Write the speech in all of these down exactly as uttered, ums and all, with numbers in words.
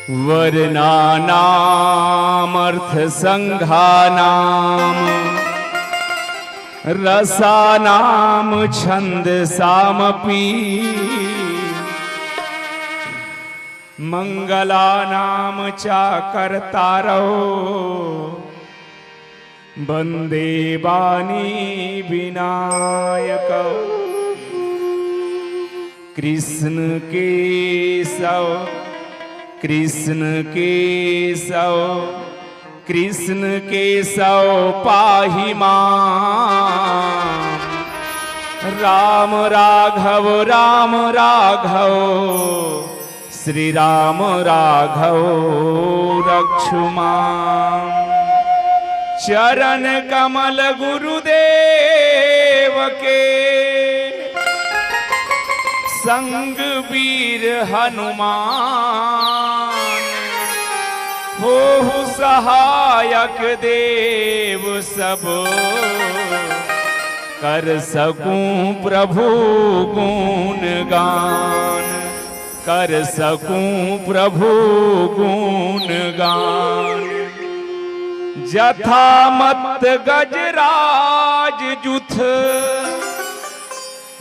वर्णानामर्थसङ्घानां रसानां छन्दसामपि। मङ्गलानां च कर्तारौ वन्दे वाणी विनायकौ। कृष्ण केशव, कृष्ण केशव, कृष्ण केशव पाहि माम्। राम राघव, राम राघव, श्री राम राघव रक्षु माम्। चरण कमल गुरुदेव के, संग वीर हनुमान। होहु सहायक देव सब, कर सकूं प्रभु गुण गान। कर सकूं प्रभु गुण गान। जथा मत्त गजराज जुथ,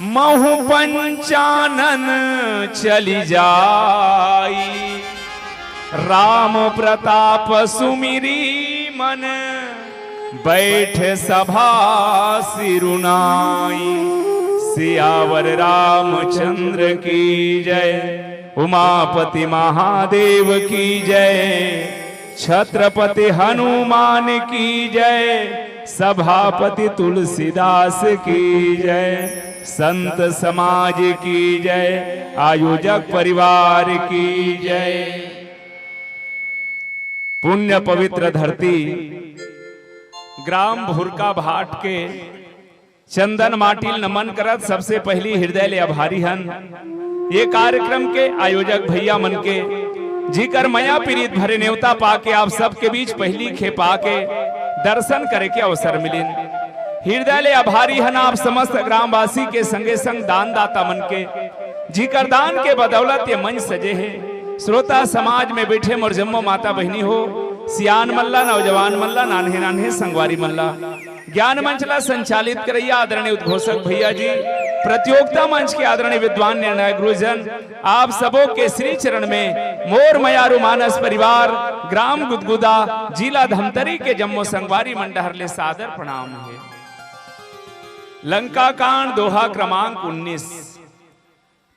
महु पंचानन चली जाई। राम प्रताप सुमिरी मन, बैठ सभा सिरुनाई। सियावर रामचंद्र की जय, उमापति महादेव की जय, छत्रपति हनुमान की जय, सभापति तुलसीदास की जय, संत समाज की जय, आयोजक परिवार की जय। पुण्य पवित्र धरती ग्राम भुरका भाट के चंदन माटी ल नमन करत सबसे पहली हृदय ले आभारी हन ये कार्यक्रम के आयोजक भैया मन के, जिकर मया पीरित भरे नेवता पाके आप सबके बीच पहली खेप आके दर्शन करे के अवसर मिलिन। हृदय ले आभारी हन आप समस्त ग्रामवासी के, संगे संग दानदाता मन के, जिकर दान के बदौलत ये मंच सजे हे। श्रोता समाज में बैठे मोर जम्मो माता बहिनी हो, सियान मन ला, नौजवान मन ला, नान्हे नान्हे संगवारी मन ला, ज्ञान मंच ला संचालित करैया आदरणीय उद्घोषक भैया जी, प्रतियोगिता मंच के आदरणीय विद्वान निर्णायक गुरुजन, आप सबो के श्री चरण में मोर मयारू मानस परिवार, ग्राम गुदगुदा, जिला धमतरी के जम्मो संगवारी मन डहर ले सादर प्रणाम हे। लंका कांड, दोहा क्रमांक उन्नीस।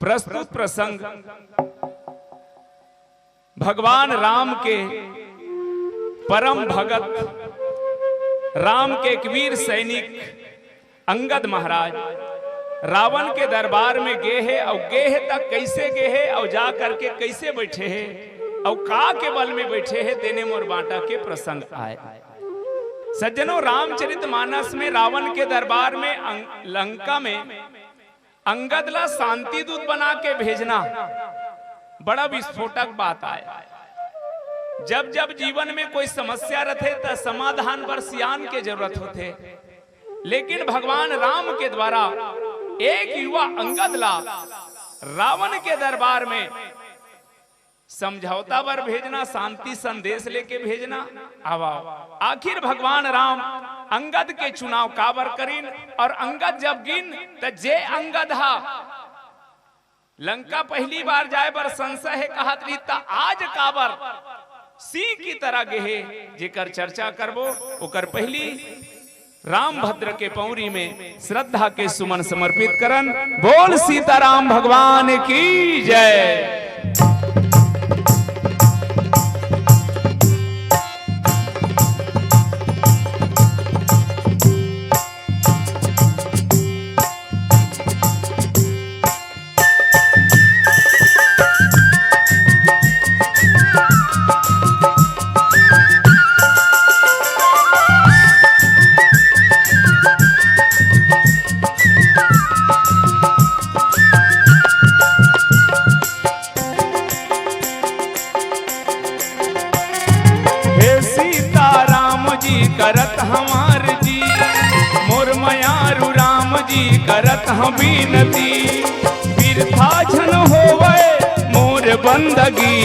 प्रस्तुत प्रसंग भगवान राम के परम भगत, राम के एक वीर सैनिक अंगद महाराज रावण के दरबार में गे हे, अउ गे हे त कइसे गे हे, अउ जा करके कइसे बइठे हे, अउ का के बल में बइठे हे, तेने मोर बांटा के प्रसंग आय। सज्जनों, रामचरित मानस में रावण के दरबार में अंग-, लंका में अंगद ला शांति दूत बना के भेजना बड़ा विस्फोटक बात आय। जब जब जीवन में कोई समस्या रथे, त समाधान बर सियान के जरूरत होथे, लेकिन भगवान राम के द्वारा एक युवा अंगद ला रावण के दरबार में समझौता बर भेजना, शांति संदेश लेके भेजना। आवा, आखिर भगवान राम अंगद के चुनाव काबर करिन, अउ अंगद जब गिन, त जे अंगद हा लंका पहली बार जाए बर संशय हे कहत रही, त आज काबर सिंह की तरह गे हे, जेकर चर्चा करबो, ओकर पहली रामभद्र के पौरी में श्रद्धा के सुमन समर्पित करन। बोल सीताराम भगवान की जय। हे सीताराम जी करत हमार जी, मोर मयारू राम जी करत हम बिनती, बिरथा झन होवय मोर बंदगी।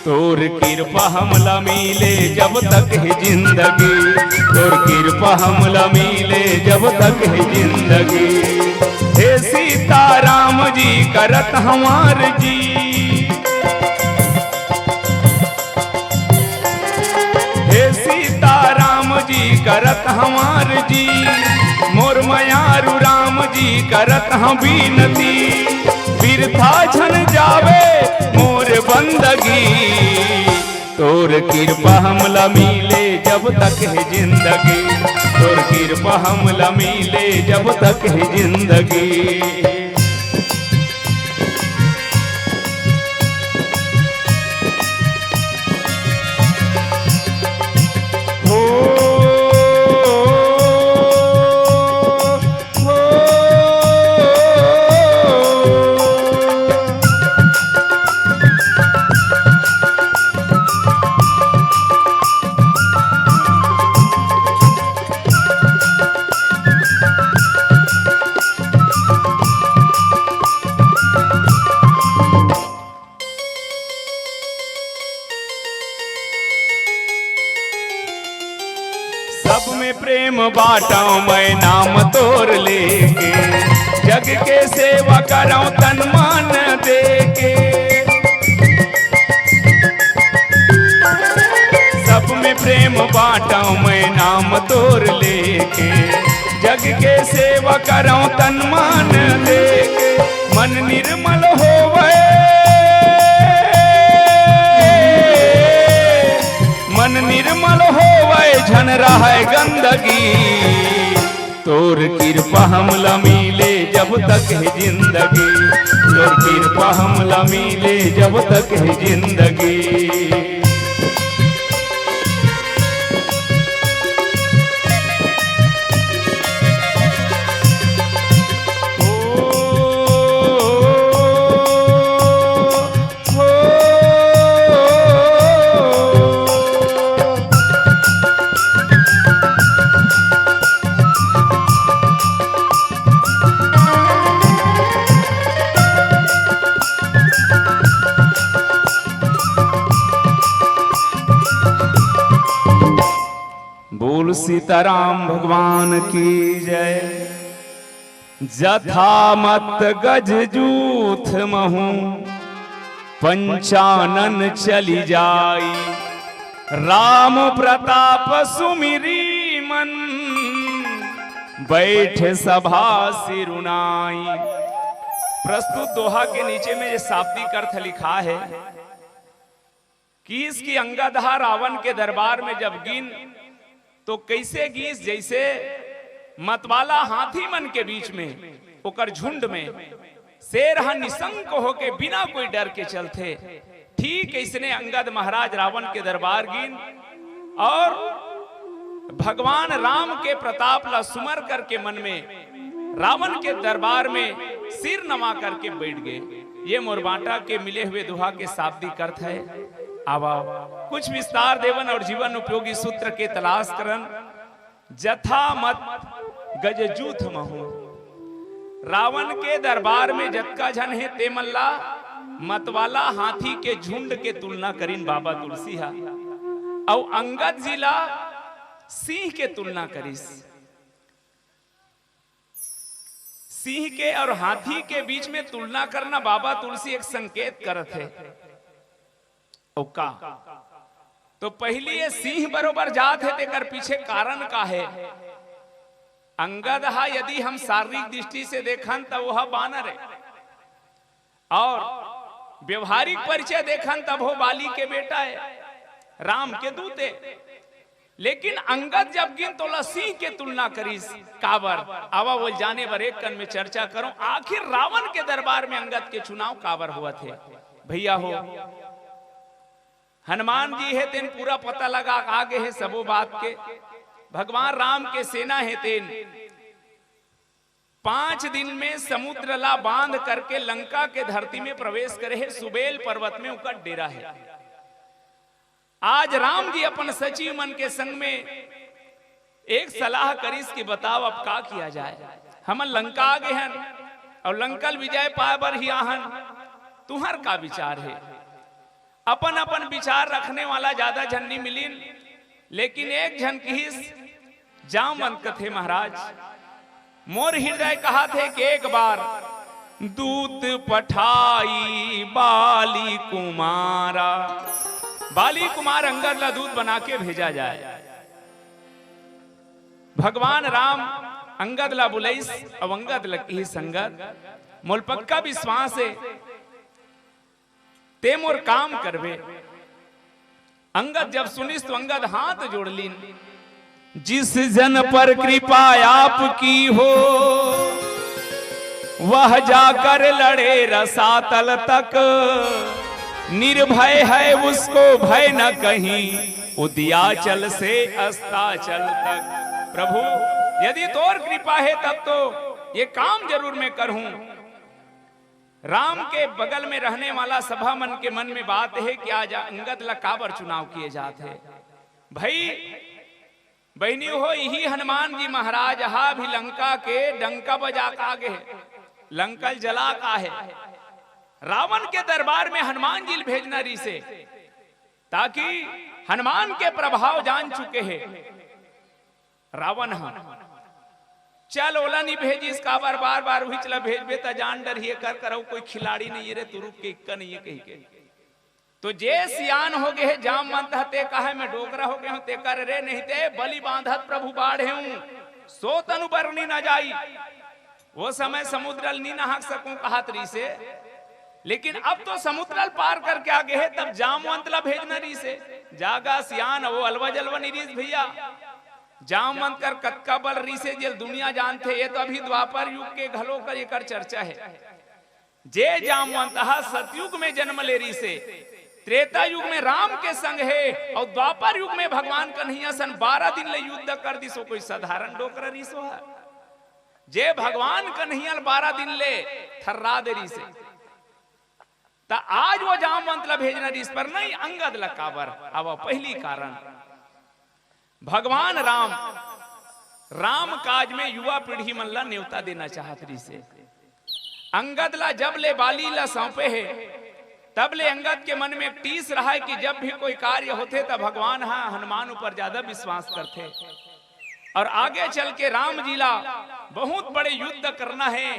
तोर किरपा हमला मिले जब तक हे जिंदगी, तोर किरपा हमला मिले जब तक हे जिंदगी। हे सीताराम जी करत हंव आरजी, हे सीताराम जी करत हंव आरजी, मोर मयारू राम जी करत हंव बिनती। बिरथा झन जावे मोर बंदगी, तोर किरपा हमला मिले जब तक हे जिंदगी, तोर किरपा हमला मिले जब तक हे जिंदगी। हो, हो। सब में प्रेम बांटंव मैं नाम तोर लेके, जग के सेवा करंव तन मन देके। सब में प्रेम बांटंव मैं नाम तोर लेके, जग के सेवा करंव तन मन देके। मन निर्मल होवय, मन निर्मल होवय, झन रहय गंदगी। तोर किरपा हमला मिले जब तक हे जिंदगी, तोर किरपा हमला मिले जब तक हे जिंदगी। बोल सीताराम भगवान की जय। जथा मत गज जूथ महूं, पंचानन चली जाई। राम प्रताप सुमिरी मन, बैठ सभा सिरुनाई। प्रस्तुत दोहा के नीचे में ये शाब्दिक अर्थ लिखा है कि इसकी अंगद हा रावण के दरबार में जब गिन तो कइसे गीस, जइसे मतवाला हाथी मन के बीच में, ओकर झुंड में, शेर ह निशंक होके बिना कोई डर के चलथे, ठीक अइसने अंगद महाराज रावण के दरबार गीन और भगवान राम के प्रताप ला सुमर करके मन में रावण के दरबार में सिर नवा करके बैठ गए। ये मोर बांटा के मिले हुए दोहा के शाब्दिक अर्थ है। आवा, कुछ विस्तार देवन और जीवन उपयोगी सूत्र के तलाश करन। जथा मत गज जूथ महूं। रावण के दरबार में जतका झन हे, ते मन ला मतवाला हाथी के झुंड के तुलना करिन बाबा तुलसी हा, अउ अंगद जी ला सिंह के तुलना करिस। सिंह के और हाथी के बीच में तुलना करना बाबा तुलसी एक संकेत करत हे। अउ का? तो पहिली ये सिंह बरोबर जात हे, तेकर पीछे कारण का हे? अंगद हा यदि हम शारीरिक दृष्टि से देखन, त वो हा बानर हे, और व्यवहारिक परिचय देखन, तब वो बाली के बेटा हे, राम के दूत हे। लेकिन अंगद जब गिन, तोला सिंह के तुलना करिस। काबर? आवा वो जाने बर एक कन में चर्चा करो, आखिर रावण के दरबार में अंगद के चुनाव काबर होवत हे? भैया हो, हनुमान जी हे, तेन पूरा पता लगा आ गे हे सबो बात के। भगवान राम के सेना हे, तेन पांच दिन में समुद्र ला बांध करके लंका के धरती में प्रवेश करे हे। सुबेल पर्वत में उकर डेरा हे। आज राम जी अपन सचिव मन के संग में एक सलाह करिस कि बताओ, अब का किया जाए? हमन लंका आ गे हन और लंका ल विजय पाए बर ही आहन, तुहर का विचार हे? अपन अपन विचार रखने वाला ज्यादा झन नी मिलिन, लेकिन एक झन किहिस, जामवंत कथे, महाराज, मोर हृदय कहाथे कि एक बार दूत पठाई बाली कुमारा, बाली कुमार अंगद ला दूत बना के भेजा जाए। भगवान राम अंगद ला बुलाइस, अब अंगद ला किहिस, अंगद, मोला पक्का विश्वास हे, ते मोर काम करबे। अंगद जब सुनिस तो अंगद हाथ जोड़ लीन, जिस जन पर कृपा आपकी हो, वह जाकर लड़े रसातल तक, निर्भय है उसको भय न कहीं, उदयाचल से अस्ताचल तक। प्रभु, यदि तोर कृपा हे तब तो ये काम जरूर मैं करहूं। राम के बगल में रहने वाला सभा मन के मन में बात हे कि आज अंगद ला काबर चुनाव किए जात हे। भाई, बहिनी हो, इही हनुमान जी महाराज हा भी लंका के डंका बजा के आगे हे, लंका ल जला के आहे। रावण के दरबार में हनुमान जी ल भेजना रिहिसे, ताकि हनुमान के प्रभाव जान चुके हे रावण हा। चल, ओला नी भेजिस, काबर बार बार उहीच ला भेजबे, त जान डरही, एकर करऊ कोई खिलाड़ी नहीं हे रे, तुरुप के इक्का नहीं हे कहिके। तो जे सियान हो गे हे जामवंत ह, ते कहे मैं डोकरा हो गे हूं, ते कर रे, नहीं ते बलि बांधत प्रभु बाढ़े हूं, सो तनु बरनी न जाई। वो समय समुद्र ल नी नहाक सकूं कहत रिहिसे, लेकिन अब तो समुद्र ल पार करके आगे हे, तब जामवंत ला भेजना रिहिसे। जागा सियान, वो अलवा जलवा नी रिहिस भैया। जामवंत कर कतका बल रिहिसे, जेल दुनिया जानथे। ये तो अभी द्वापर युग के घलो कर एकर चर्चा हे। जे जामवंत ह सतयुग में जन्म ले रिहिसे, त्रेता युग में राम के संग हे, अउ द्वापर युग में भगवान कन्हैया सन बारह दिन ले युद्ध कर दिस। वो कोई साधारण डोकरा रिहिस वो ह? जे भगवान कन्हैया ल बारह दिन ले थर्रा दे रिहिसे, त आज वो जामवंत ला भेजना रिहिस, पर नहीं, अंगद ला काबर? अब पहली कारण, भगवान राम, राम काज में युवा पीढ़ी मन ला नेवता देना चाहत रिहिसे। अंगद ला जब ले बाली ला सौंपे हे, तब ले अंगद के मन में एक टीस रहा है कि जब भी कोई कार्य होथे, त भगवान हा हनुमान ऊपर ज्यादा विश्वास करथे। और आगे चल के राम जी ला बहुत बड़े युद्ध करना हे।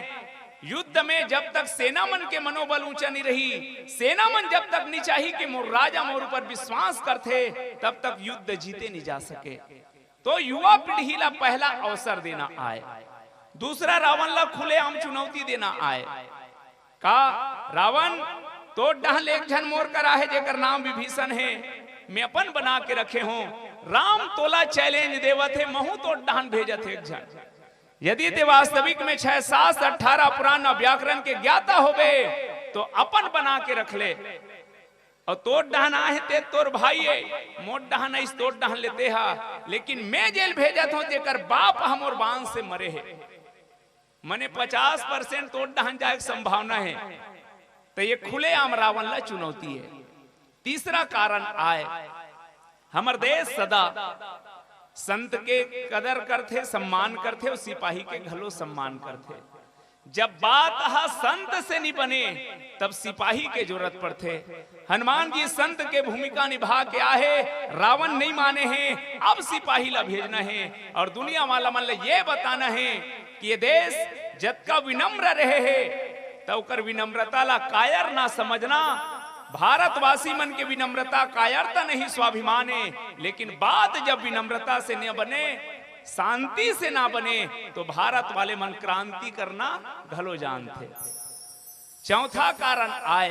युद्ध में जब तक सेना मन के मनोबल ऊंचा नहीं रही, सेना मन जब तक नहीं चाही कि मोर राजा मोर ऊपर विश्वास करथे, तब तक युद्ध जीते नहीं जा सके। तो युवा पीढ़ी ला पहला अवसर देना आय, दूसरा रावण ला खुलेआम चुनौती देना आय। का रावण, तोर डहन ले एक झन मोर करा हे, जेकर नाम विभीषण हे, मैं अपन बना के रखे हूं। राम तोला challenge देवत हे, महू तोर डहन भेजत हे एक झन। यदि ते वास्तविक में छह सात अठारह पुराण और व्याकरण के ज्ञाता होबे, तो अपन बना के रख ले। और तोर डहन आहे ते तोर भाई हे, मोर डहन आइस तोर डहन ले ते हा, लेकिन मैं जेल भेजत हूं, तेकर बाप हा मोर बाण से मरे हे। मने पचास percent तोर डहन जाए के संभावना हे। तो ये खुलेआम रावण ला चुनौती हे। तीसरा कारण आय, हमर देश सदा संत के कदर करथे, सम्मान करथे और सिपाही के घलो सम्मान करथे। जब बात हा संत से नहीं बने, तब सिपाही के जरूरत पड़थे। हनुमान जी संत के भूमिका निभा के आहे, रावण नहीं माने हे, अब सिपाही ला भेजना हे और दुनिया वाला मन ला ये बताना हे कि ये देश जतका विनम्र रहे हे, त ओकर विनम्रता ला कायर ना समझना। भारतवासी मन के विनम्रता कायरता नहीं, स्वाभिमान हे, लेकिन बात जब विनम्रता से न बने, शांति से ना बने, तो भारत वाले मन क्रांति करना घलो जानथे। चौथा कारण आय,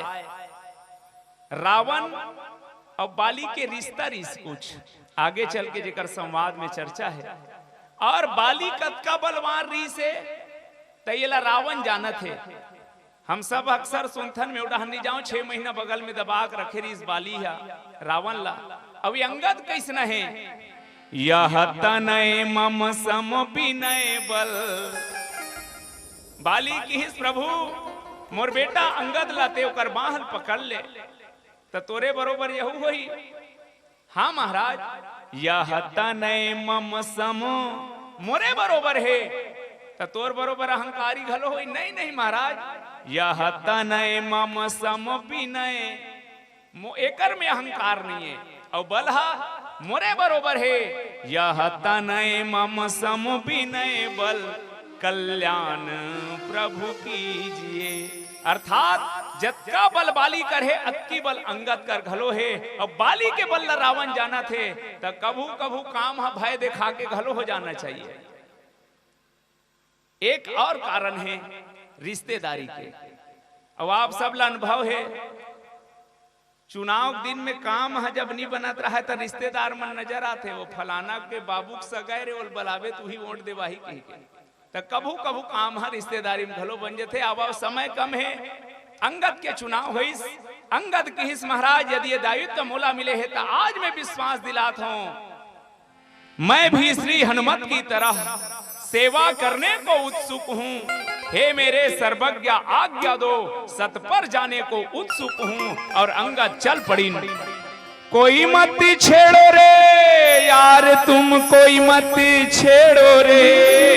रावण और बाली के रिश्ता रिस कुछ आगे चल के जेकर संवाद में चर्चा हे। और बाली कतका बलवान रिस हे, त येला रावण जानत हे। हम सब अक्सर सुनथन, मैं ओ डहन नहीं जाऊं, छह महीना बगल में दबा के रखे रिस बाली हा रावण ला। अब ये अंगद कैसना हे? यह तनय मम सम बिनय बल। बाली किहिस, प्रभु, मोर बेटा अंगद ला ते ओकर बांह ल पकड़ ले, त तोरे बरोबर यहू होही। हां महाराज, यह तनय मम सम, मोरे बरोबर हे, त तोर बरोबर अहंकारी घलो होही। नहीं, नहीं महाराज, यह तनय मम सम बिनय मो-, एकर में अहंकार नहीं है। अउ बल हा मोरे बरोबर है, यह तनय मम सम बिनय बल कल्याण प्रभु कीजिए। अर्थात जतका बल बाली कर हे, अतकी बल अंगद कर घलो हे। अब बाली के बल ल रावण जानत हे, त कभू कभू काम ह भय दिखा के घलो हो जाना चाहिए। एक और कारण हे रिश्तेदारी के। अब आप सब ला अनुभव हे, चुनाव के दिन में काम ह जब नी बनत रहय, त रिश्तेदार मन नजर आथे, "वो फलाना के बाबू के सगा ए रे, ओला बलाबे, त उही वोट देवाही," कहिके। त कभू कभू काम ह रिश्तेदारी में घलो बन जथे। अब, अब समय कम हे, अंगद के चुनाव होइस। अंगद किहिस, "महाराज, यदि ये दायित्व मोला मिले हे, त आज मैं विश्वास दिलात हूं, मैं भी श्री हनुमत की तरह सेवा करने को उत्सुक हूँ। हे मेरे सर्वज्ञ, आज्ञा दो, सत पर जाने को उत्सुक हूँ।" और अंगद चल पड़िन। कोई मत छेड़ो रे यार, तुम कोई मत छेड़ो रे,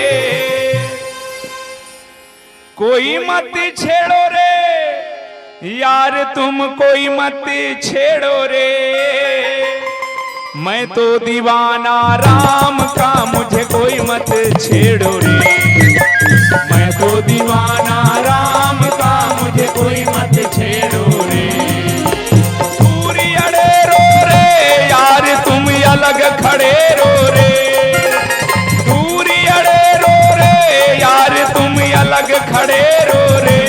कोई मत छेड़ो रे यार, तुम कोई मत छेड़ो रे। मैं तो दीवाना राम का, मुझे कोई मत छेड़ो रे। मैं तो दीवाना राम का, मुझे कोई मत छेड़ो रे। दूरी अड़े रो रे यार, तुम अलग खड़े रो रे। दूरी अड़े रो रे यार, तुम अलग खड़े रो रे।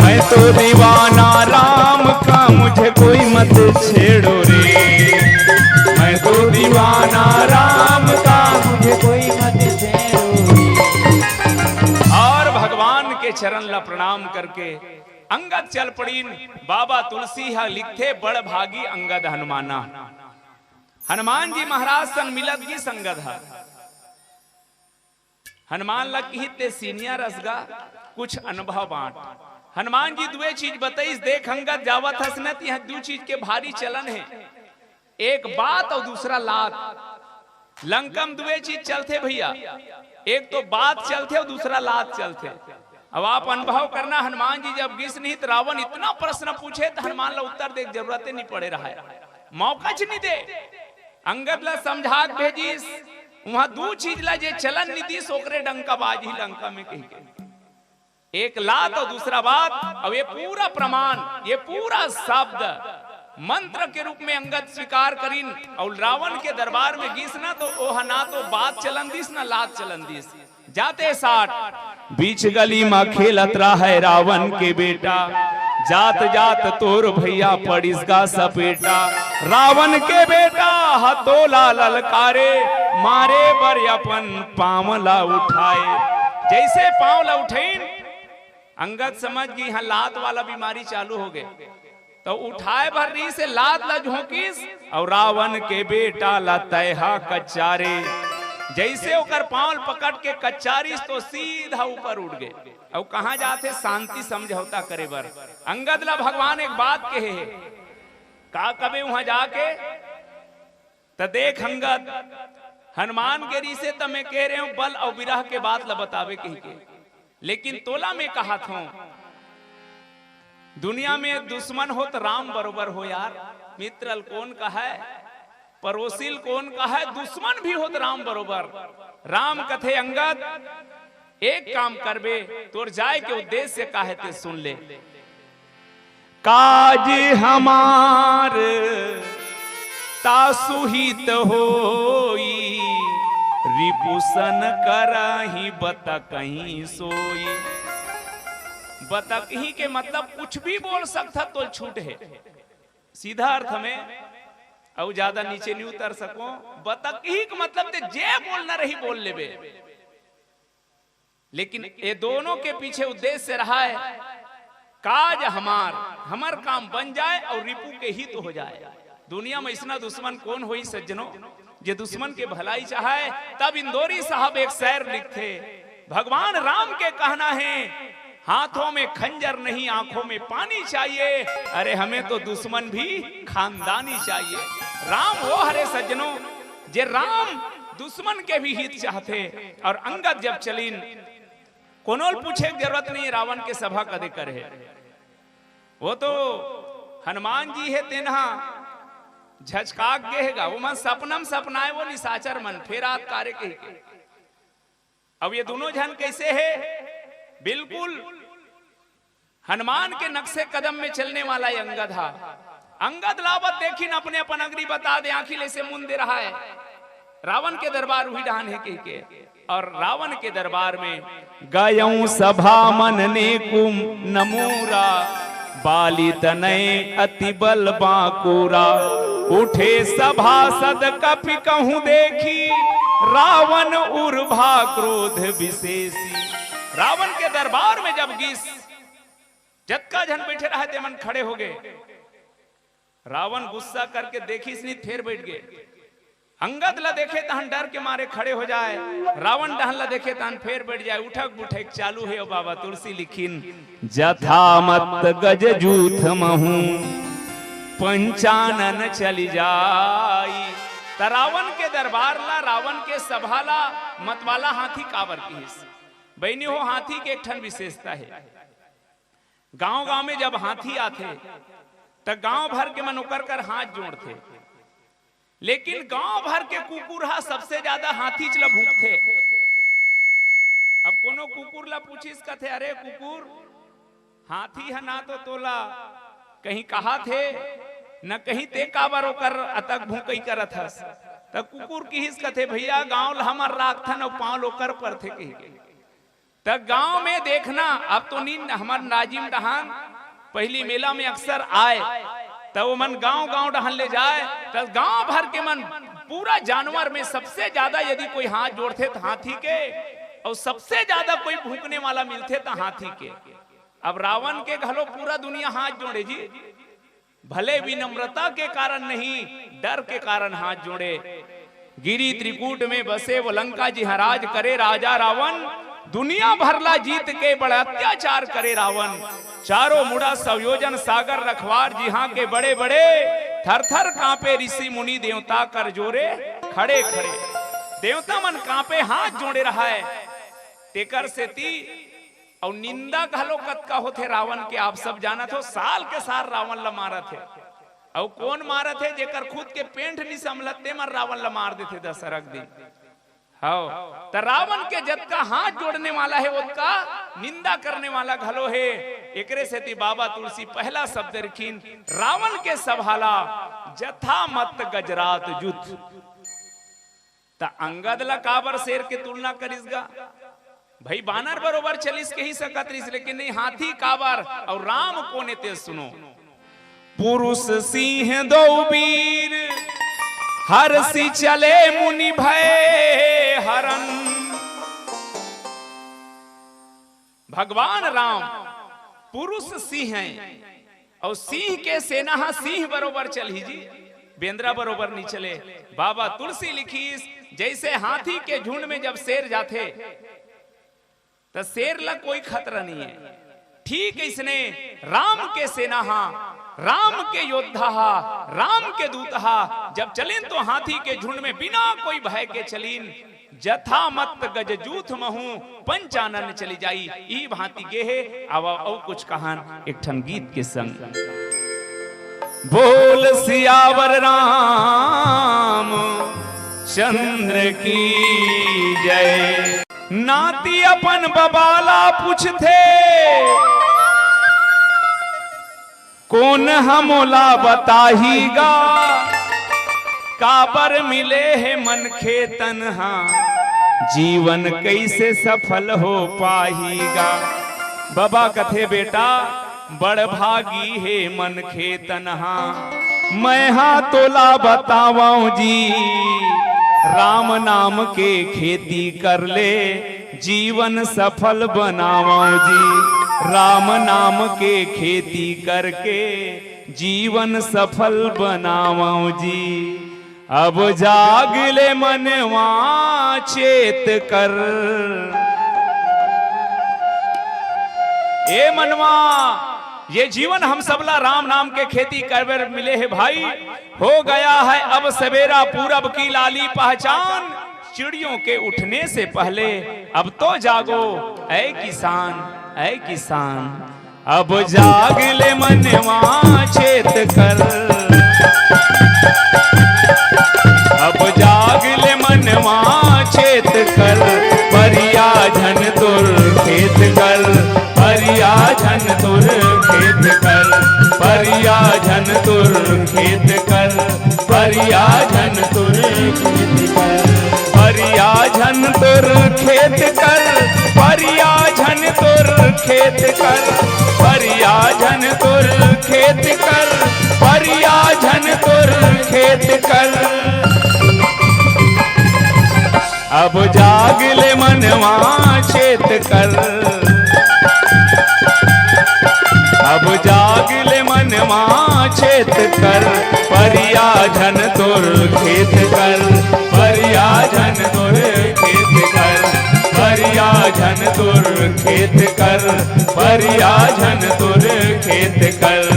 मैं तो दीवाना राम का, मुझे कोई मत छेड़ो रे। मैं तो दीवाना राम का, मुझे कोई मत छेड़ो रे। और भगवान के चरण ला प्रणाम करके अंगद चल पड़िन। बाबा तुलसी ह लिखथे, "बड़ भागी अंगद हनुमाना।" हनुमान जी महाराज संग मिलत गिस अंगद ह। हनुमान ला किहिस, "ते senior अस गा, कुछ अनुभव बांट।" हनुमान जी दुए चीज बतइस, "देख अंगद, जावत हस न, तिहां दू चीज के भारी चलन हे, एक बात अउ दूसरा लात। लंका में दुए चीज चलथे भैया, एक तो बात चलथे अउ दूसरा लात चलथे।" अब आप अनुभव करना, हनुमान जी जब गिस नहीं त रावण इतना प्रश्न पूछे त हनुमान ला उत्तर दे के जरूरते नहीं पड़े रहय, मौका च नहीं दे। अंगद ला समझा के भेजिस, उहां दू चीज ला जे चलन नी दिस ओकरे डंका बाजही लंका में कहिके। एक लात अउ दूसरा बात, अउ ये पूरा प्रमाण, ये पूरा शब्द मंत्र के रूप में अंगद स्वीकार करिन, अउ रावण के दरबार में गिस ना तो ओह ना तो बात चलन दिस ना लात चलन दिस। जाते साठ बीच गली म खेलत रहय रावण के बेटा, जात जात तोर भैया पड़िस गा सपेटा। रावण के बेटा ह तोला ललकारे, मारे बर अपन पांव ला उठाए। जइसे पांव ला उठइन, अंगद समझ गे इहां लात वाला बीमारी चालू हो गे। त उठाए बर रिहिस हे, लात ला झोंकिस अउ रावण के बेटा ला तैहा कचारे। जइसे ओकर पांव ल पकड़ के कचारिस तो सीधा ऊपर उठ गे। अउ कहां जाथे शांति समझौता करे बर। अंगद ला भगवान एक बात कहे हे, का कबे उहां जाके त देख अंगद, हनुमान के रिहिस हे त मैं कहे रहेंव बल अउ बिरह के बात ला बतावे कहिके, लेकिन तोला मैं कहत हंव, दुनिया में दुश्मन हो त राम बरोबर हो यार। मित्र ल कोन कहय, पड़ोसी ल कोन कहय, दुश्मन भी हो त राम बरोबर। राम कथे अंगद, एक काम करबे, तोर जाय के उद्देश्य का हे ते सुन ले। काज हमार तासु हित होई, रिपुसन करहिं बतकहिं सोई। बतकहिं के मतलब कुछ भी बोल सकथस, तोला छूट हे। सीधा अर्थ में, अउ ज्यादा नीचे नहीं उतर सकों। बतकहिं के मतलब ते जे बोलना रही बोल लेबे। लेकिन ये दोनों के पीछे उद्देश्य रहय, काज हमार, हमर काम बन जाय अउ रिपु के हित हो जाय। दुनिया में अइसना दुश्मन कोन होही सज्जनों, जे दुश्मन के भलाई चाहय। तब इंदौरी साहब एक शेर लिखथे, भगवान राम के कहना हे, हाथों में खंजर नहीं, आंखों में पानी चाहिए। अरे, हमें तो दुश्मन भी खानदानी चाहिए। राम वो हरे सज्जनों, जे राम दुश्मन के भी हित चाहथे। अउ अंगद जब चलिन, कोनो ल पूछे के जरूरत नहीं, रावण के सभा कदे करे हे। वो तो हनुमान जी हे तेन ह झचकाक गे हे गा, ओमन सपना म सपनाए वो निशाचर मन, फेर आत कारे कहिके। अब ये दूनों झन कइसे हे? बिल्कुल हनुमान के नक्शे कदम में चलने वाला ये अंगद हा। अंगद ला बत देखिन, अपने अपन अंगरी बता दे, आंखी ले से मुंदे रहा है। रावण के दरबार उही डहान हे कहिके। और रावण के दरबार में गयउँ सभा मन नेकुम नमूरा, बालि तनय अति बल बाँकुरा। उठे सभासद कपि कहूँ देखी, रावण उर्भा क्रोध विशेषी। रावण के दरबार में जब गीस, जतका झन बइठे रहे तेमन खड़े हो गे। रावण गुस्सा करके देखिस नहीं, फेर बइठ गे। अंगद ला देखे तहन डर के मारे खड़े हो जाए, रावण डहन ला देखे तहन फेर बइठ जाए। उठक बुठक चालू हे। अउ बाबा तुलसी लिखिन, जथा मत्त गज जूथ महूँ पंचानन चलि जाई। त रावण के दरबार ला, रावण के सभा ला मतवाला हाथी काबर किहिस? बहिनी हो, हाथी के एक ठन विशेषता हे। गांव-गांव में जब हाथी आथे, त गांव भर के मन ओकर कर हाथ जोड़थे, लेकिन गांव भर के कुकुर हा सबसे ज्यादा हाथीच ला भूंकथे। अब कोनो कुकुर ला पूछिस, कथे, "अरे कुकुर, हाथी ह ना तो तोला कहीं कहाथे, न कहीं ते काबर ओकर अतक भूंकई करत हस?" त कुकुर किहिस, कथे, "भइया, गांव ला हमर राखथन अउ पांव ल ओकर परथे," कहिके। त गांव में देखना, अब तो नीन हमर नाजिम डहान पहिली मेला में अक्सर आए, त ओमन गांव-गांव डहान ले जाए, त गांव भर के मन पूरा जानवर में सबसे ज्यादा यदि कोई हाथ जोड़थे त हाथी के, अउ सबसे ज्यादा कोई भूंकने वाला मिलथे त हाथी के। अब रावण के घलो पूरा दुनिया हाथ जोड़े जी, भले विनम्रता के कारण नहीं, डर के कारण हाथ जोड़े। गिरी त्रिकूट में बसे वो लंका जिहाँ राज करे राजा रावण, दुनिया भर ला जीत के बड़ा अत्याचार करे रावण। चारों मुड़ा सौ योजन सागर रखवार जिहाँ के बड़े बड़े, थर थर कांपे ऋषि मुनि देवता कर जोरे खड़े खड़े। देवता मन कांपे, हाथ जोड़े रहाय। तेकर सेती अउ निंदा घलो कतका होथे रावण के, आप सब जानत हो, साल के साल रावण ल मारत हे। अउ कोन मारत हे? जेकर खुद के पेंट नि संभलत, ते मन रावण ल मार देथे दशहरा के दिन। हव, त रावण के जतका हाथ जोड़ने वाला हे, ओतका निंदा करने वाला घलो हे। एकरे सेती बाबा तुलसी पहला शब्द रखिन, रावण के सभा ला जथा मत्त गजरात जूथ। त अंगद ला काबर शेर के तुलना करिस गा? भई बानर बरोबर चलिस कहि सकत रहिस, लेकिन नहीं, हाथी काबर? अउ राम कोन ए ते सुनो। पुरुष सिंह दो वीर हरषि चले मुनि भय हरन। भगवान राम पुरुष सिंह हे, अउ सिंह के सेना ह सिंह बरोबर चलही जी, बेंदरा बरोबर नि चले। बाबा तुलसी लिखिस, जइसे हाथी के झुंड में जब शेर जाथे, त शेर ला कोई खतरा नइ हे। ठीक अइसने राम के सेना ह, राम के योद्धा ह, राम के दूत ह, जब चलिन तो हाथी के झुंड में बिना कोई भय के चलिन। जथा मत्त गज जूथ महूँ पंचानन चलि जाई। इही भांति गे हे। आवा अउ कुछ कहन एक ठन गीत के संग। बोल सियावर राम चंद्र की जय। नाती अपन बबा ला पूछथे, कोन ह मोला बताही गा, काबर मिले हे मनखे तन ह, जीवन कइसे सफल हो पाही गा। बबा कथे, बेटा, बड़ भागी हे मनखे तन ह, मैं हा तोला बतावंव जी, राम नाम के खेती कर ले, जीवन सफल बनावंव जी, राम नाम के खेती करके जीवन सफल बनावंव जी। अब जाग ले मनवा चेत कर। ए मनवा, ये जीवन हम सबला राम नाम के खेती करे बर मिले हे भाई। हो गया है अब सवेरा, पूरब की लाली पहचान, चिड़ियों के उठने से पहले अब तो जागो ऐ किसान, ऐ किसान। अब जाग ले मनवा चेत कर, अब जाग ले मनवा चेत कर, परिया झन तोर खेत कर, परिया झन तोर खेत कर, परिया झन तोर खेत कर, परिया झन तोर खेत कर, परिया झन तोर खेत कर, परिया झन तोर खेत कर, परिया झन तोर खेत कर, परिया झन तोर खेत कर। अब जाग ले मनवा चेत कर, अब जाग ले मनवा चेत कर, परिया झन तोर खेत कर, परिया झन तोर खेत कर, परिया झन तोर खेत कर, परिया झन तोर खेत कर।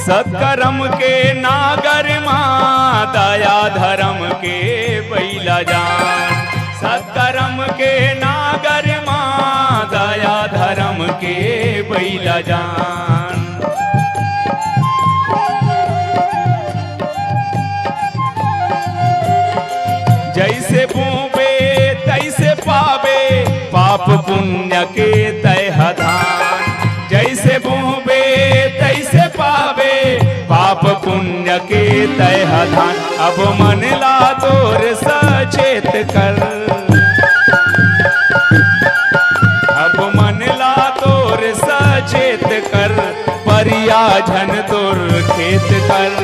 सत्कर्म के नागर मा दया धर्म के बइला जान, सत्कर्म के नागर मा दया धर्म के बइला जान। जइसे बोबे तइसे पाबे, पाप पुण्य के तय ह धान। जइसे बोबे तइसे पाबे, पाप पुण्य के तय ह धान। अब मन ला तोर सचेत कर, अब मन ला तोर सचेत कर, परिया झन तोर खेत कर,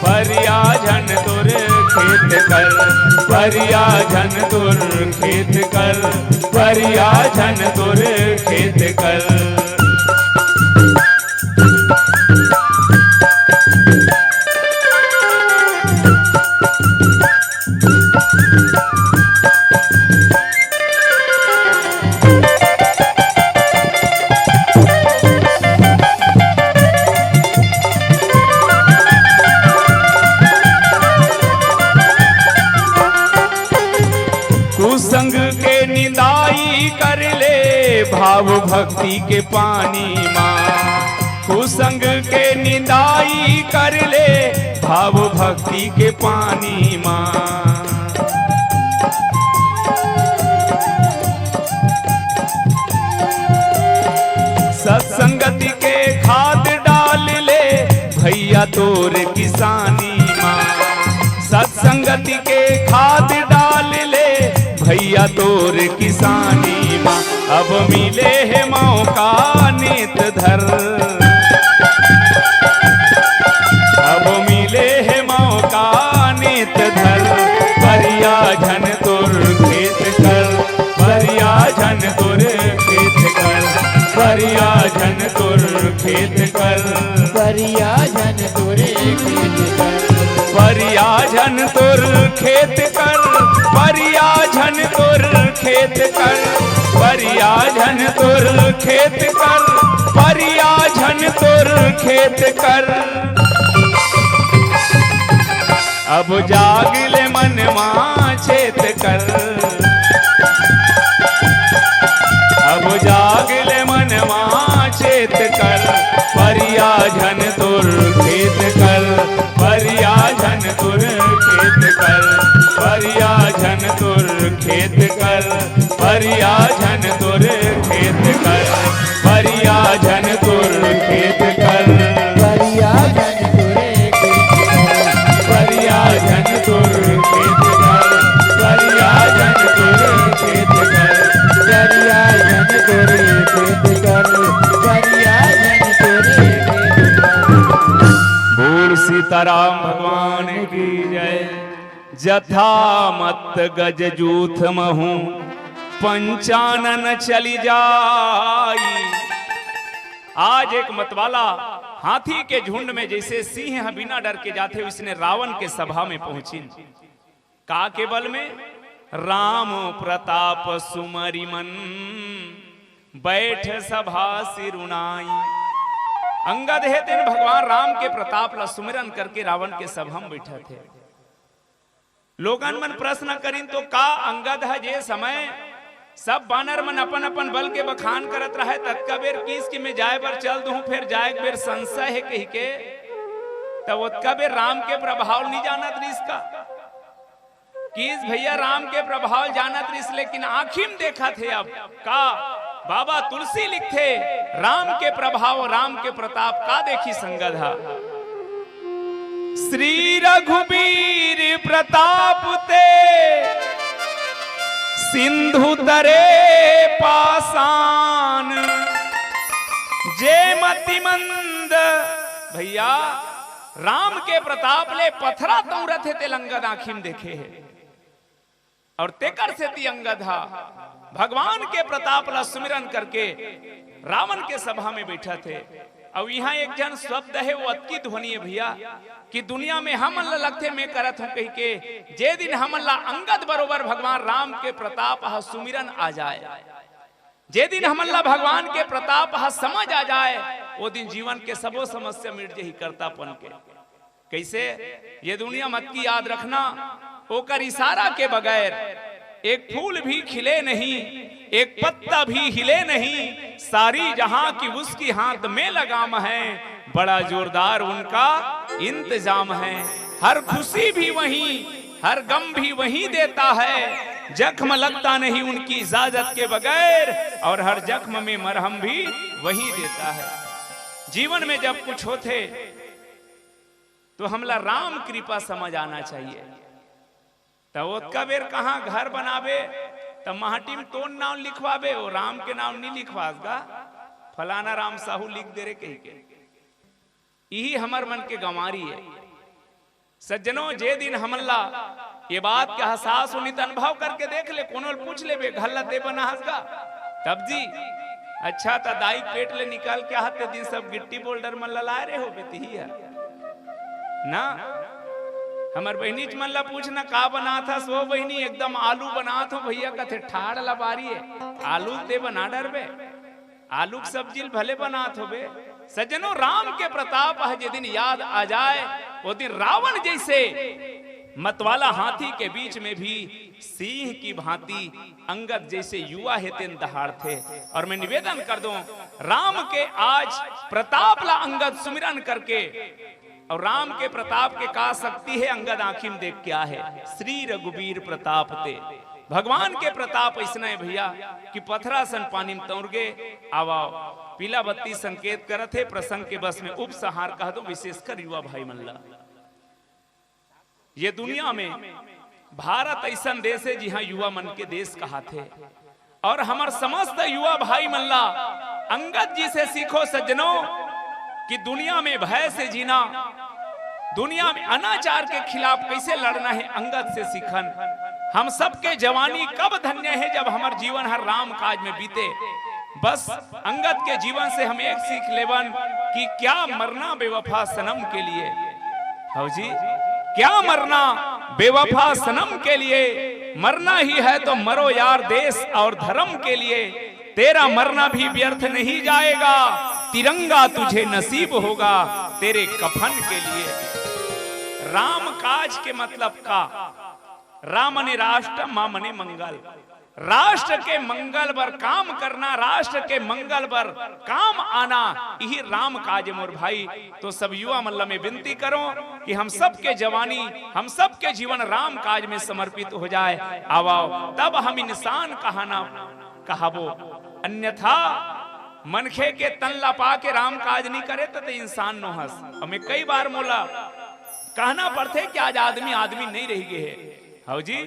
परिया झन तोर खेत कर, परिया झन तोर खेत कर, परिया झन तोर खेत कर। कुसंग के निंदाई कर ले भाव भक्ति के पानी मा, कुसंग के निंदाई कर ले भाव भक्ति के पानी मा। सत्संगति के खाद डाल ले भइया तोर किसानी मा, सत्संगति के खाद डाल ले भइया तोर किसानी मा। अब मिले हे मौका नित धर, अब मिले हे मौका नित धर, परिया झन तोर खेत कर, परिया झन तोर खेत कर, परिया झन तोर खेत कर। परिया झन तोर खेत कर। परिया झन तोर खेत कर, परिया झन तोर खेत कर, परिया झन तोर खेत कर, परिया झन तोर खेत कर। अब जाग ले मनवा चेत कर, अब जाग ले मनवा चेत कर, परिया झन तोर खेत कर, परिया झन तोर खेत कर, परिया झन तोर खेत कर, परिया झन तोर खेत कर, परिया झन तोर खेत कर। परिया झन तोर खेत कर, परिया झन तोर खेत कर, परिया झन तोर खेत कर, परिया झन तोर खेत कर, परिया झन तोर खेत कर। बोल सीताराम भगवान की जय। जथा मत्त गज जूथ महूँ पंचानन चलि जाई। आज एक मतवाला हाथी के झुंड में जैसे सिंह ह बिना डर के जाथे, वैसने रावण के सभा में पहुंचिन। का के बल में? राम प्रताप सुमरि मन, बैठ सभा सिरुनाई। अंगद हे तेन भगवान राम के प्रताप ला सुमिरन करके रावण के सभा में बैठत हे। लोगन मन प्रश्न करिन, तो का अंगद ह जे समय सब बानर मन अपन अपन बल के बखान करत रहय, ततका बेर किस कि मैं जाय बर चल दूं, फेर जाय के बेर संशय हे कहिके, तब ओतका बेर राम के प्रभाव नहीं जानत रिस का? किस भैया राम के प्रभाव जानत रिस, लेकिन आँखी में देखत हे अब का? बाबा तुलसी लिखथे, राम के प्रभाव, राम के प्रताप का देखी संगत हा। श्री रघुबीर प्रताप ते सिंधु तरे पासान, जे मतिमंद। भैया, राम के प्रताप ले पथरा तौरत हे, तेला अंगद आँखी में देखे हे। और तेकर सेती अंगद हा भगवान के प्रताप ला सुमिरन करके रावण के सभा में बैठत हे। अउ इहाँ एक झन शब्द हे, वो अतकी ध्वनि हे भैया, कि दुनिया में हमन ला लगथे मैं करत हूँ कहिके, जे दिन हमन ला अंगद बरोबर भगवान राम के प्रताप हा सुमिरन आ जाय, जे दिन हमन ला भगवान के प्रताप हा समझ आ जाय, वो दिन जीवन के सबो समस्या मिट जही करतापन के। कैसे? ये दुनिया मत की याद रखना, ओकर इशारा के बगैर एक फूल भी खिले नहीं, एक पत्ता भी हिले नहीं, सारी जहां की उसकी हाथ में लगाम है, बड़ा जोरदार उनका इंतजाम है। हर खुशी भी वहीं, हर गम भी वहीं देता है, जख्म लगता नहीं उनकी इजाजत के बगैर, और हर जख्म में मरहम भी वहीं देता है। जीवन में जब कुछ होथे, तो हमला राम कृपा समझ आना चाहिए। त ओतका बेर कहाँ घर बनाबे, त माटी में तोन नाम लिखवाबे, वो राम के नाम नहीं लिखवास गा, फलाना राम साहू लिख दे रे कहिके। इही हमर मन के गंवारी हे। सज्जनों, जे दिन हमन ला ये बात के एहसास होनी, त अनुभव करके देख ले, कोनो ल पूछ लेबे, घर ला ते बनाहस गा? तब जी, अच्छा, त दाई पेट ले निकाल के आते दिन सब गिट्टी बोल्डर मन ला लाए रहे होबे तिही ह ना। हमर बहिनीच मन ला पूछना, का बनात हस? वो बहिनी, एकदम आलू बनात हो भैया, कथे ठाड़ ला बारी हे, आलू ते बना डरबे। आलू के सब्जी ल भले बनात होबे। सज्जनों, राम के प्रताप ह जे दिन याद आ जाए, वो दिन रावण जैसे मतवाला हाथी के बीच में भी सिंह की भांति अंगद जैसे युवा हे तेन दहाड़थे। और मैं निवेदन कर दूं, राम के आज प्रताप ला अंगद सुमिरन करके, और राम के प्रताप के का शक्ति हे, अंगद आंखी में देख के आहे, श्री रघुबीर प्रताप ते। भगवान के प्रताप अइसना हे भैया कि पथरा सन पानी में तौर गे। आवा, पीला बत्ती संकेत करत हे, प्रसंग के बस में उपसंहार कह दो, विशेषकर युवा भाई मन ला। ये दुनिया में भारत अइसन देश हे, जिहां युवा मन के देश कहाथे। और हमर समस्त युवा भाई मन ला अंगद जी से सीखो सज्जनों, कि दुनिया में भय से जीना, दुनिया में अनाचार के खिलाफ कैसे लड़ना हे, अंगद से सीखन। हम सबके जवानी कब धन्य हे, जब हमर जीवन हर राम काज में बीते। बस अंगद के जीवन से हम एक सीख लेवन कि क्या मरना बेवफा सनम के लिए। हव जी, क्या मरना बेवफा सनम के लिए, मरना ही है तो मरो यार देश और धर्म के लिए। तेरा मरना भी व्यर्थ नहीं जाएगा, तिरंगा तुझे नसीब होगा तेरे कफन के लिए। राम काज के मतलब का? रा मने राष्ट्र, मा मने मंगल। राष्ट्र के मंगल बर काम करना, राष्ट्र के मंगल बर काम आना, यही राम काज हे मोर भाई। तो सब युवा मन ला मैं विनती करों कि हम सबके जवानी, हम सबके जीवन राम काज में समर्पित हो जाए। आवाओ, तब हम इंसान कहाना कहाबो, अन्यथा मनखे के तन ला पा के राम काज नहीं करे त ते इंसान नो हस। हमें कई बार मोला कहना पड़थे कि आज आदमी आदमी नहीं रह गए हे। हव जी,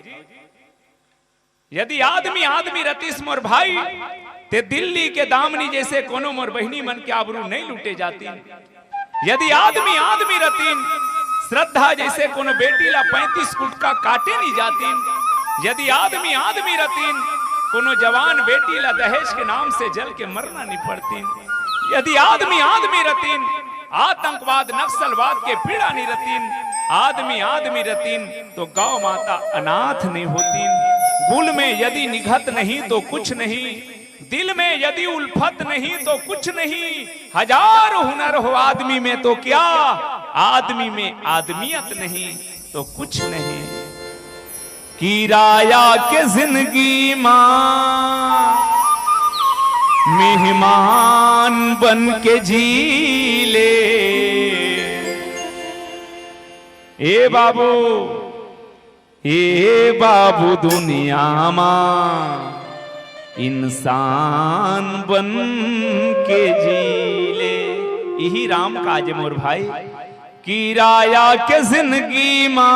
यदि आदमी आदमी रतिस मोर भाई, ते दिल्ली के दामनी जैसे कोनो मोर बहिनी मन के आबरू नहीं लूटे जाती। यदि आदमी आदमी रतिन, श्रद्धा जैसे कोनो बेटी ला पैंतीस गुटका काटे नहीं जातिन, यदि आदमी आदमी रतिन, कोनो जवान बेटी ला दहेज के नाम से जल के मरना नहीं पड़तिन। यदि आदमी आदमी रतिन, आतंकवाद नक्सलवाद के पीड़ा नहीं रतिन, आदमी आदमी रतिन, तो गौ माता अनाथ नहीं होतिन। गुल में यदि निघत नहीं तो कुछ नहीं, दिल में यदि उल्फत नहीं तो कुछ नहीं। हजार हुनर हो आदमी में तो क्या, आदमी में आदमियत नहीं तो कुछ नहीं। किराया के जिंदगी मा मेहमान बन के जी ले। ए बाबू, ए बाबू, दुनिया मा इंसान बन के जी ले। इही राम काज मोर भाई। किराया के जिंदगी मा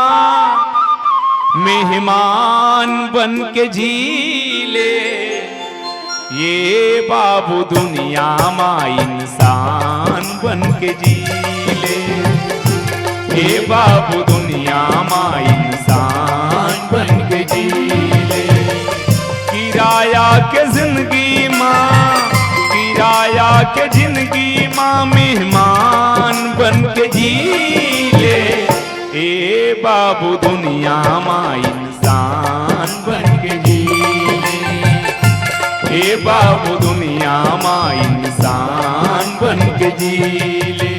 मेहमान बन के जी ले। ए बाबू, दुनिया मा इंसान बन के जी ले। ए बाबू, दुनिया मा इंसान बन के जी ले। किराया के जिंदगी मा, किराया के जिंदगी मा मेहमान बन के जी ले। ए बाबू, दुनिया मा इंसान बन के जी ले। ए बाबू, दुनिया मा इंसान बन के जी ले।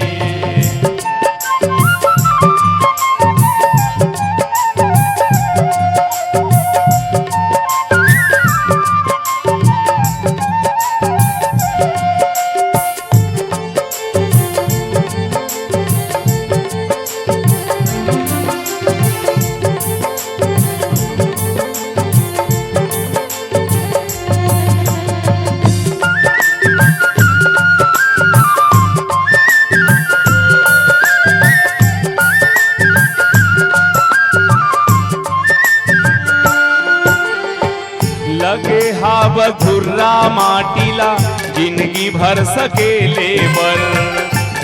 लगे हाब धुर्रा माटी ला जिंदगी भर सकेले बर।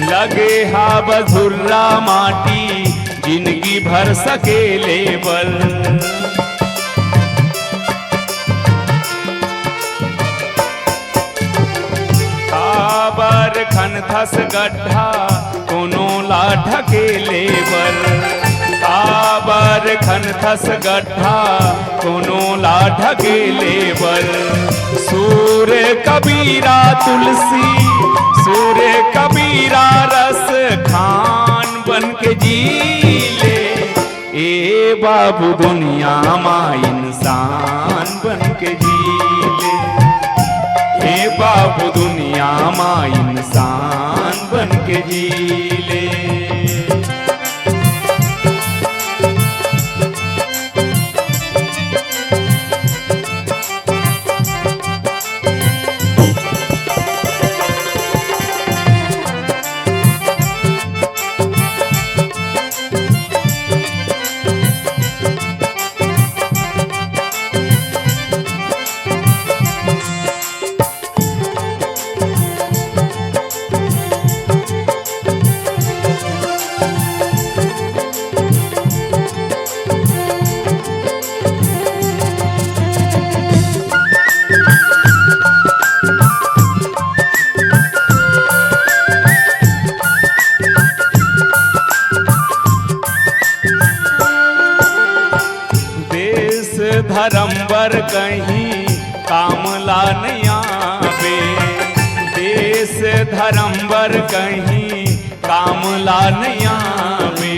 लगे हाब धुर्रा माटी जिंदगी भर सकेले बर। काबर खनथस गड्ढा कोनो ला ढकेले बर। काबर खनथस गड्ढा कोनो ला ढकेले बर। सूर कबीरा तुलसी, सूर कबीरा रस खान बन के जी ले। ए बाबू, दुनिया मा इंसान बन के जी ले। ए बाबू, दुनिया मा इंसान बन के जी ले। देश धर्म बर कहीं काम ला नइ आवे। देश धर्म बर कहीं काम ला नइ आवे।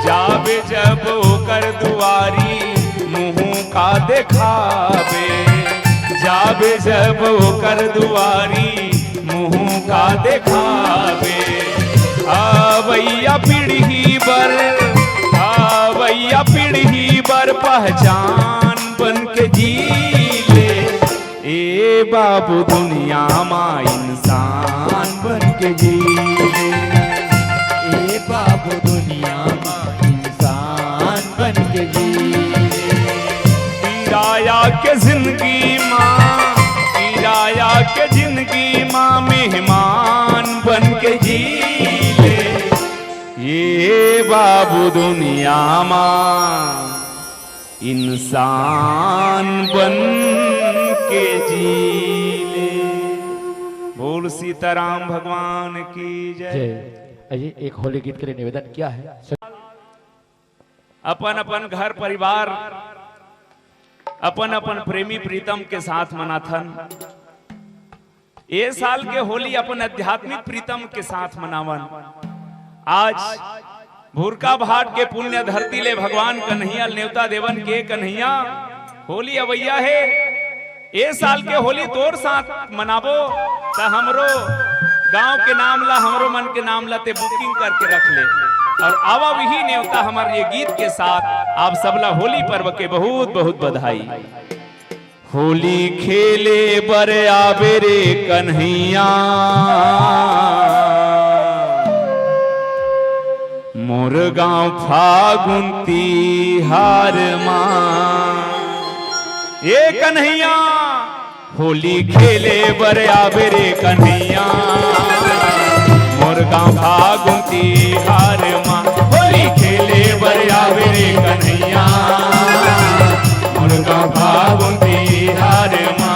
जाबे जब ओकर दुआरी मुँह का देखाबे। जाबे जब ओकर दुआरी मुँह का देखाबे। अवइया पीढ़ी बर, अवइया पीढ़ी बर पहचान बन के जी ले। ए बाबू, दुनिया मा इंसान बन के जी ले। ए बाबू, दुनिया मा इंसान बन के जी ले। किराया के जिंदगी मा, किराया के जिंदगी मा मेहमान बन के जी ले। ए बाबू, दुनिया मा इंसान बन के जी ले। बोल सीताराम भगवान की जय। जय। आइए, एक होली गीत के लिए निवेदन किया है। अपन अपन घर परिवार, अपन अपन प्रेमी प्रीतम के साथ मनाथन। ए साल के होली अपन आध्यात्मिक प्रीतम के साथ मनावन। आज भुरका भाट के पुण्य धरती ले भगवान कन्हैया नेवता देवन के, कन्हैया, होली अवैया हे, ए साल के होली तोर साथ मनाबो, त हमरो गांव के नाम ला, हमरो मन के नाम ला ते booking करके रख ले। और आवा वही नेवता हमर ये गीत के साथ आप सबला होली पर्व के बहुत बहुत बधाई। होली खेले बर आबे रे कन्हैया, मोर गांव फागुन तिहार मा। ए कन्हैया, होली खेले बर आबे रे कन्हैया, मोर गांव फागुन तिहार मा। होली खेले बर आबे रे कन्हैया, मोर गांव फागुन तिहार मा।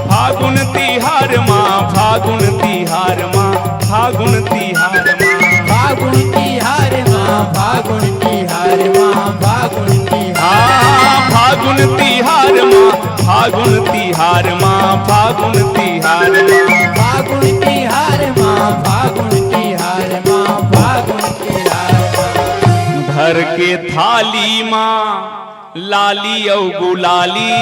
फागुन तिहार मा, फागुन तिहार मा, फागुन तिहार मा। फागुन तिहार मा, फागुन तिहार मा, फागुन तिहार। आ, फागुन तिहार मा, फागुन तिहार मा, फागुन तिहार मा। फागुन तिहार मा, फागुन तिहार मा, फागुन तिहार मा। धर के थाली मा लाली अउ गुलाली।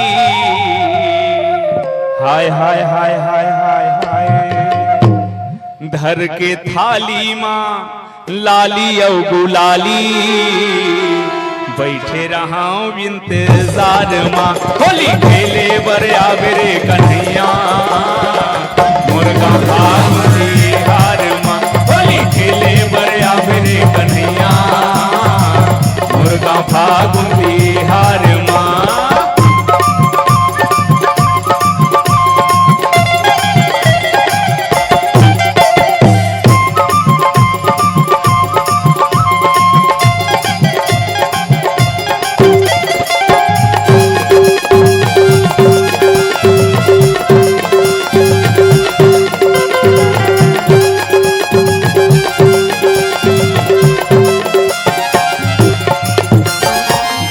हाय, हाय, हाय, हाय, हाय, हाय। धर के थाली मा लाली अउ गुलाली, बइठे रहंव इंतजार मा। होली खेले बर आबे रे कन्हैया, मोर गांव फागुन तिहार मा। होली खेले बर आबे रे कन्हैया, मोर गांव फागुन तिहार मा।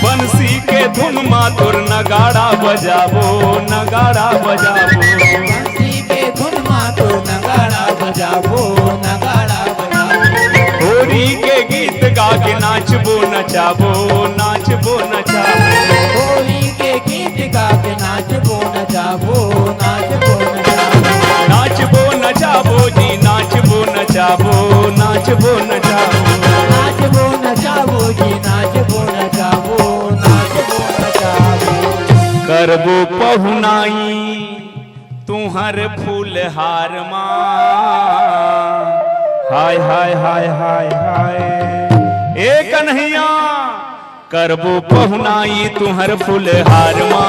बंसी के धुन मा तोर नगाड़ा बजाबो, नगाड़ा बजाबो। बंसी के धुन मा तोर नगाड़ा बजाबो, नगाड़ा बजाबो। होरी के गीत गा के नाचबो, नचाबो, नाचबो, नचाबो। होरी के गीत गा के नाचबो, नचाबो, नाचबो, नचाबो। नाचबो, नचाबो जी, नाचबो, नचाबो, नाचबो, नचाबो। नाचबो, नचाबो जी, नाचबो, नचाबो, नाचबो, नचाबो। करबो पहुनाई तुंहर फूलहार मा। हाय, हाय, हाय, हाय, हाय। ए कन्हैया, करबो पहुनाई तुंहर फूलहार मा,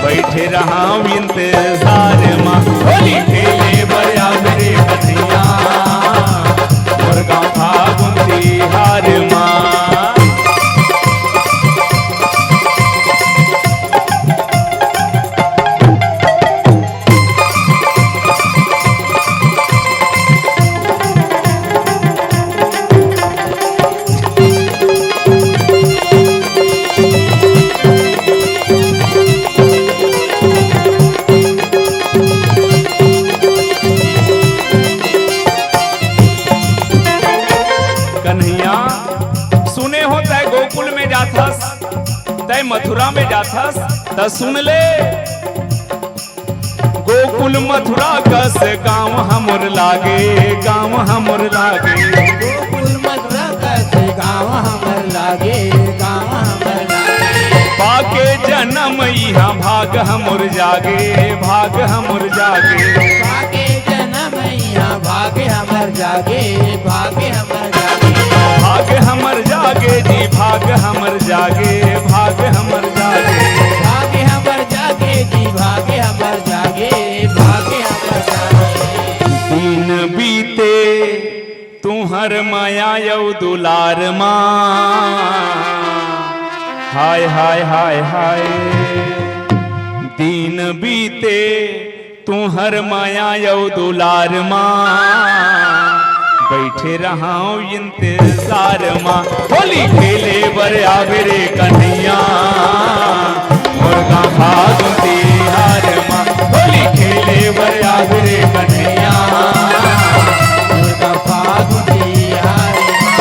बइठे रहंव इंतजार मा। होली खेले बर आबे रे कन्हैया, मोर गांव फागुन तिहार मा। कन्हैया, सुने हो तय गोकुल में जाथस, तय मथुरा में जाथस, त सुन ले। गोकुल मथुरा कस गांव हमर लागे, गांव हमर लागे। गोकुल मथुरा कस गांव हमर लागे, गांव हमर लागे। पाके जनम इहां भाग हमर जागे, भाग हमर जागे। पाके जनम इहां भाग हमर जागे, भाग हमर जागे। भाग हमर जागे जी, भाग हमर जागे, भाग हमर जागे। भाग हमर जागे जी, भाग हमर जागे, भाग हमर जागे। दिन बीते तुंहर मया अउ दुलार मा। हाय हाय हाय हाय। दिन बीते तुंहर मया अउ दुलार मा, बइठे रहंव इंतजार मा। होली खेले बर आबे रे कन्हैया, मोर गाँव फागुन तिहार मा। होली खेले बर आबे रे कन्हैया, मोर गाँव फागुन तिहार मा।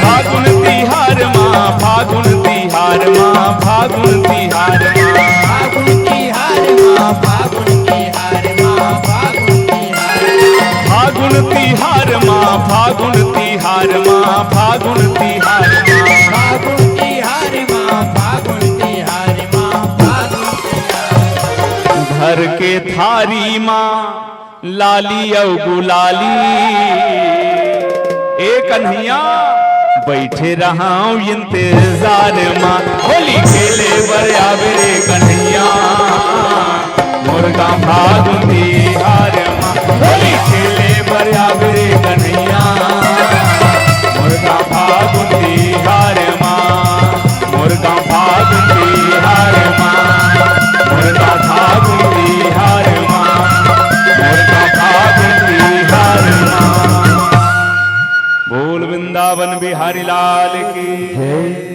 फागुन तिहार मा, फागुन तिहार मा, फागुन तिहार मा। फागुन तिहार मा, फागुन तिहार मा, फागुन तिहार मा। फागुन तिहार मा, फागुन तिहार मा, फागुन तिहार मा। फागुन तिहार मा, फागुन तिहार मा, फागुन तिहार मा। घर के थारी मा लाली अउ गुलाली। ए कन्हैया, बइठे रहंव इंतजार मा। होली खेले बर आबे रे कन्हैया, मोर गाँव फागुन तिहार मा। होली खेले बर आबे रे कन्हैया, मोर गाँव फागुन तिहार मा। मोर गाँव फागुन तिहार मा, मोर गाँव फागुन तिहार मा, मोर गाँव फागुन तिहार मा। बोल वृंदावन बिहारी लाल की।